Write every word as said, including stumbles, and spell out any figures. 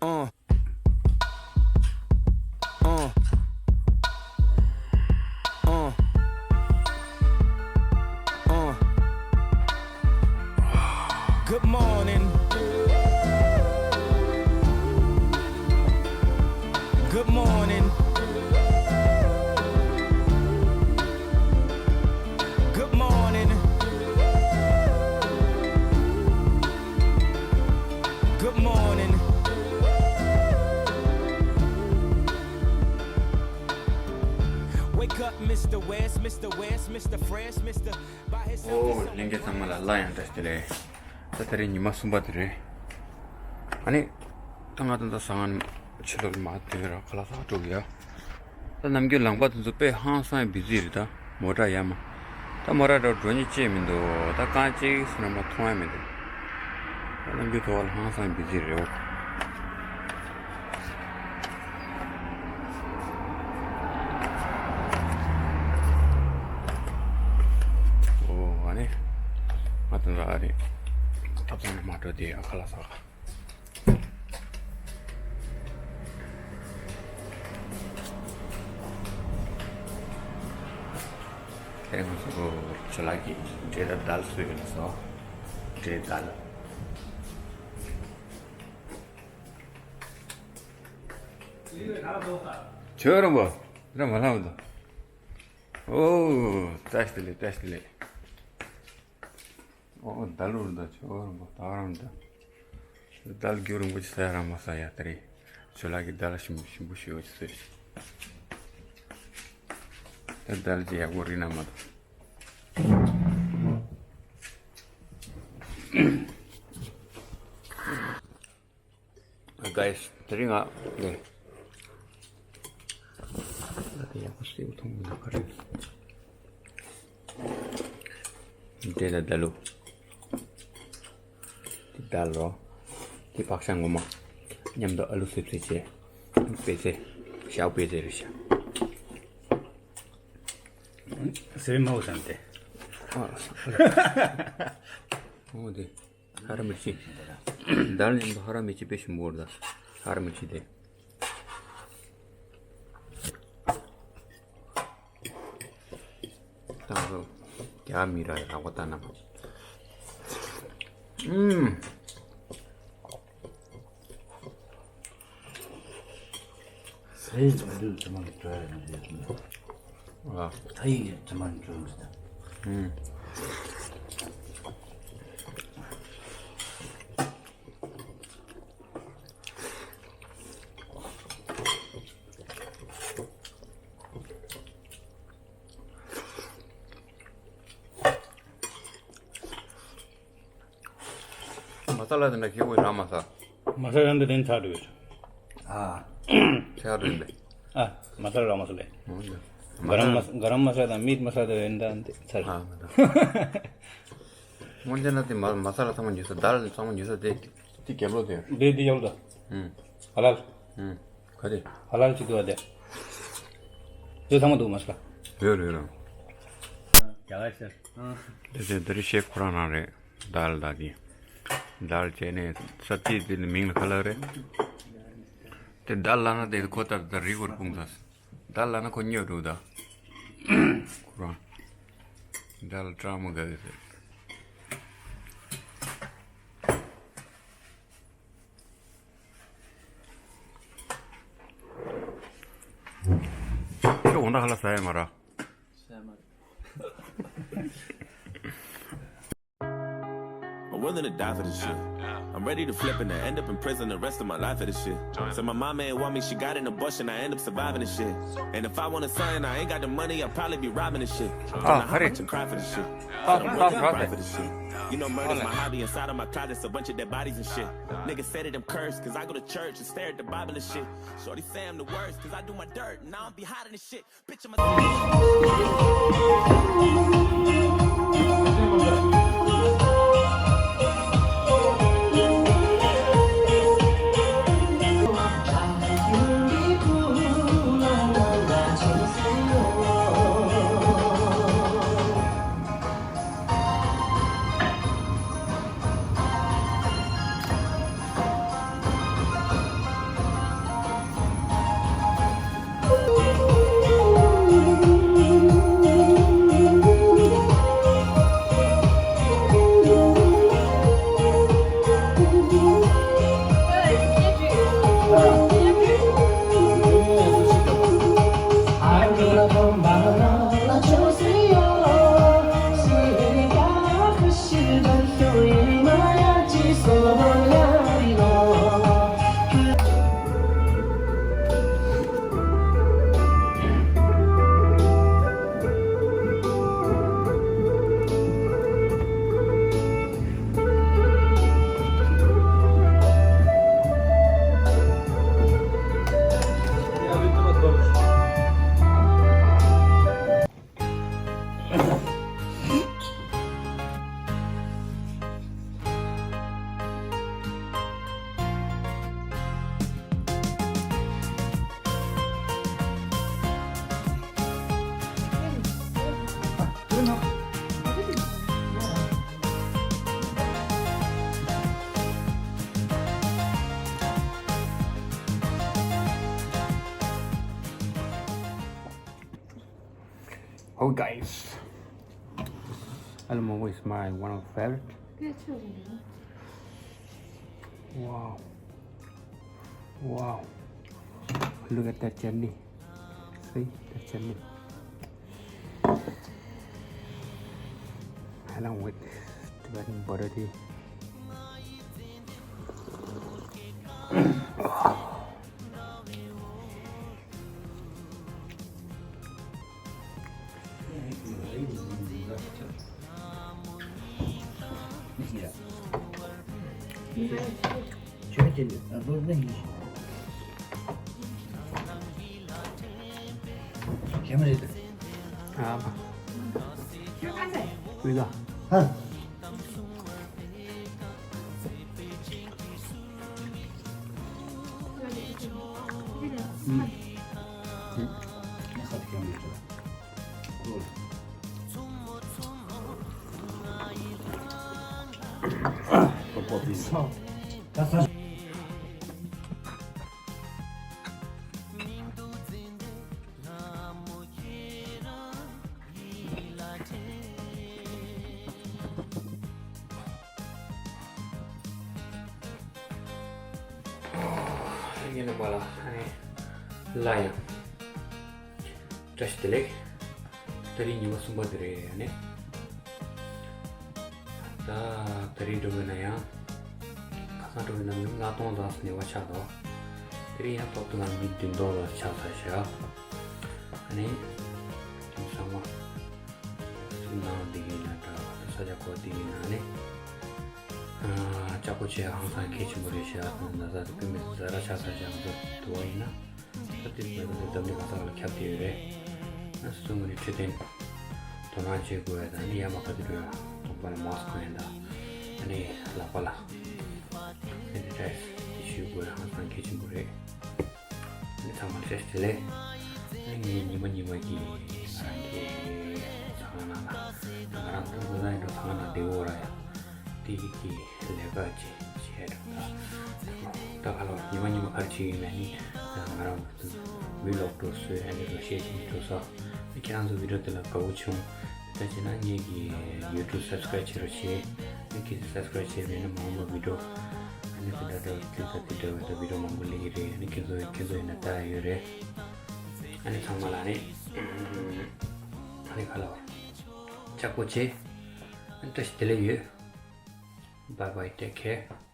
Uh. Uh. Uh. Uh. Good morning. Good morning. Good morning. Good morning. Wake up, Mister West, Mister West, Mister Fresh, Mister Buy his ཨོ། ལྷན་རྒྱས་ཚང་མ་ལ་སླར་ཡང་བཀྲ་ཤིས་བདེ་ལེགས། ད་དེ་རིང་ཉི་མ་གསུམ་པ་དེ་རེད། ཨ་ནི། ད་ང་ད་ལྟ་ཟ་ཁང་ཕྱི་ལོགས་མར་ཐོན་ར་ཁ་ལག་ཟ་འགྲོ་གི་ཡ། ད་ནམ་རྒྱུན་ལངས་པ་དེ་ཚོ་དཔེ་ཧང་སང་བི་ཛི་རེད་ད། མོ་ཊ་ཡར་མར། ད་མོ་ཊ་འགྲོ་འགྲོ་མཁན་ཅིག་མི་འདུག་ད་རྐང་གཅིག་ཟེར་ན་མ་མཐོང་ཡ་མི་འདུག་ད་ནམ་རྒྱུན་ཐོག་ལ་ཧང་སང་བི་ཛི་རེད་འོ། ཨོ། ཨ་ནི། ང་ད་ལྟ་ཨ་ནི་ཐབ་ཚང་ནས་མར་འགྲོ་དེ་ཡ་ཁ་ལག་ཟ་ག་ཁྱེད་རང་ཚོ་ཇོ་ལགས་ཀྱིས་འབྲས་དང་དལ་བཟོས་ཡོད་ལ་སོ། འབྲས་དལ། ཇོ་རིན་པོ། ར་མ་ལྷག་མི་འདུག་ཨོ། བཀྲ་ཤིས་བདེ་ལེགས། བཀྲ་ཤིས་བདེ་ལེགས། ཨོ། དལ་ལུར་འདུག་ཇོ་རིན་པོ། ད་རང་འདུག་དལ་རྒྱུ་རིན་པོ་ཆེ་ཟ་ཡ་རང་མ་ཟ་ཡ་དེ་རེད། ཇོ་ལགས་ཀྱིས་དལ་ཞིམ་ཞིམ་པོ་ཞུ་བ་ཅིག་བཟོས་ཤིག་ད་དལ་གྱི་ཡག་པོ་རིག་ན་མ་གཏོགས། Guys, དེ་རིང་ང་ནས་ད་ལྟ་ཡག་པོ་སེ་བོ་མཐོང་མི་འདུག་ག་རེ། འདྲེ་ལ་ད་ལུ། དེ་ད་ལོ། དེ་ཕག་ཤ་ངོ་མ། མཉམ་དུ་ཨ་ལུ་སིབ་སིབ་བྱས། པེ་ཙེ། ཞའོ་པེ་ཙེ་རེད་ཤག་སེ་བའི་མ་འོ་བསམ་སྟེ། ཨ། འོ་དེ། ཧ་ར་མི་ཆི། དལ་མཉམ་དུ་ཧ་ར་མི་ཆི་དཔེ་ཞིམ་པོ་རེད་ད། ཧ་ར་མི་ཆི་དེ། ད་རྒྱ་མི་ར་ཡ་རག་པ་ད་ན། ཨུམ། ཟས་ཡི་ཚ་དུས་ཚང་མ་འགྲོ་ཡ་ཡིན་ཟེར་གྱི་འདུག་ཨ། ཚ་ཡི་ཚང་མ་འགྲོ་ཡིན་ཟེར། ཨུམ། མ་ས་ལ་དེ་འདྲ་ཁེ་བོ་རང་མ་ས། མ་ས་རང་དེ་དེན་ཚར་འདུག་ཨ། ཚར་འདུག་ལེ། ཨ། མ་ས་རང་མ་ས་ལེ། ག་རམ་མ་ག་རམ་མ་ས་དང་མིད་མ་ས་དེ་རེན་ད་འདི་ཚར། ཨ། མ་ས། སྔོན་ཆད་ན་དེ་མ་མ་ས་ལ་ཚང་མ་ཉོས་ས། དལ་ཚང་མ་ཉོས་ས་དེ་དེ་རྒྱབ་ལོགས་དེ། དེ་དེ་རྒྱབ་ལོགས་དང་། ཧ་ལལ། ག་དེ། ཧ་ལལ་ཅིག་འདུག་ཨ་དེ། དེ་ཚང་མ་འདུག་མ་ས་ལ། རེད་རེད་རེད། རྒྱ་གར་ཤར། དེ་དེ་དེ་རི་ཤེག་ཁོ་རང་རང་རེད། དལ་ད་དེ། དལ་བྱས་ནས་ས་ཚིགས་དེ་ནི་མིང་ལ་ཁ་ལག་རེད། དེ་དལ་ལ་ན་དེ་ཁོ་ལྟར་ད་རི་གོར་སྤུངས་ད། དལ་ལ་ན་ཁོ་སྨྱོ་འགྲོ་ད། ཁོ་རང་། དལ་ཀྲང་མོ་ག་གི་ཟེར། ཁྱོད་འོ་ན་ཧ་ལ་ཟ་ཡ་མ་ར། ཟ་ཡ་མ་ར། I'm willing to die for this shit. I'm ready to flip and end up in prison the rest of my life for this shit. So my mama ain't want me, she got an abortion, I end up surviving this shit. And if I want a son, I ain't got the money, I'll probably be robbing this shit. Tryna hide to cry for this shit. But I'm willing to cry for this shit. You know murder's my hobby, inside of my closet's a bunch of dead bodies and shit. Niggas say that I'm cursed, cause I go to church and stare at the Bible and shit. Shorty say I'm the worst, cause I do my dirt, and I don't be hiding this shit. Oh, guys, El Mogo is my one of favorite. Wow. Wow. Look at that chutney. See that chutney. Along with Tibetan butter tea. ཡིན་ནི་མ་ལ་ཨ་ནི་ལ་ཡང་བཀྲ་ཤིས་བདེ་ལེགས། ད་རིང་ཉི་མ་གསུམ་པ་དེ་རེད། ཨ་ནི་ད་ད་རིང་འགྲོ་བའི་ན་ཡང་ཁ་སང་འགྲོ་བའི་ན་མི་ལྔ་སྟོང་ཙམ་ཉེ་བ་ཆགས་འདུག་དེ་རིང་ཡང་ཐོབ་ཐང་མི་བདུན་སྟོང་ཙམ་ཆགས་ཚར་ཤག་ཨ་ནི་ཚང་མ་ཚུར་ནང་བསྡད་ཀྱི་ཡིན་ན་འདྲ། ས་ཆ་སྐོར་བསྡད་ཀྱི་ཡིན་ན་ནི་ལྕགས་པོ་ཆེ་ཧང་སང་གལ་ཆེན་པོ་རེད་ཤག་ན་ཚ་དེ་ཀུན་མི་ཟ་ར་ཆ་ས་ཤག་ཚོ་དུ་བ་ཡིན་ན་ས་དེ་ཟ་ས་དེ་འཛམ་གླིང་ག་ས་ག་ལ་ཁྱབ་བསྡད་ཡོད་རེད། ན་སོ་སོ་ངོས་ནས་འཕྲོད་བསྟེན་དོ་སྣང་བྱེད་དགོས་ཡ་དང་ནི་ཡ་མ་ག་དུས་རེད་གདོང་པ་ལ་མཱ་སི་ཀི་གོན་ཡ་དང་ཨ་ནི་ལག་པ་ལ་སེ་ནི་ཊའི་ཛར་དེ་ཞུ་དགོས་ཡ་ཧང་སང་གལ་ཆེན་པོ་རེད། ཨ་ནི་ཚང་མ་བཀྲ་ཤིས་བདེ་ལེགས། ཨ་ནི་ངས་ཉི་མ་ཉི་མ་གི་ང་རང་གི་ཚང་མ་ནང་ལ་ང་རང་ད་ལྟ་ཡིན་འགྲོ་ཚང་མ་ནང་བདེ་བོ་ར་ཡ་དེ་གི་གི་ལས་ཀ་ཅིག་བྱས་འགྲོ་ད་ད་ག་ལོ་ཉི་མ་ཉི་མ་ག་རེ་བྱེད་ཀྱི་ཡོད་མེད་ནི་ང་རང་ཝི་ལོག་འགྲོ་སོས་ཨ་ནི་རོ་ཤེས་ཀྱི་འགྲོ་ས་ཁྱེད་རང་ཚོ་བི་ཌིའོ་དེ་ལ་དགའ་བོ་བྱུང་། ད་བྱས་ན་ངེད་ཀྱི་ཡུ་ཊུབ་སབ་སི་ཀ་རའིབ་བྱེད་རོགས་བྱེད། ཨ་ནི་ཁྱེད་ཚོས་སབ་སི་ཀ་རའིབ་བྱས་མེད་ན་མ་འོངས་པ་བི་ཌིའོ་ཨ་ནི་དེ་འདྲ་འདྲ་བ་དེ་ཚོ་དེ་འདྲ་བའི་ད་བི་ཌིའོ་མང་པོ་སླེབས་ཀྱི་རེད། ཨ་ནི་ཁྱེད་ཚོ་ཁྱེད་ཚོ་ཡིན་ན་ལྟ་ཡ་ཡོད་རེད། ཨ་ནི་ཚང་མ་ལ་ཨ་ནི་ཨ་ནི་ག་ལ་བ་ལྕགས་པོ་ཆེ། ཨ་ནི་བཀྲ་ཤིས་བདེ་ལེགས་ཡོད། Bye bye, take care.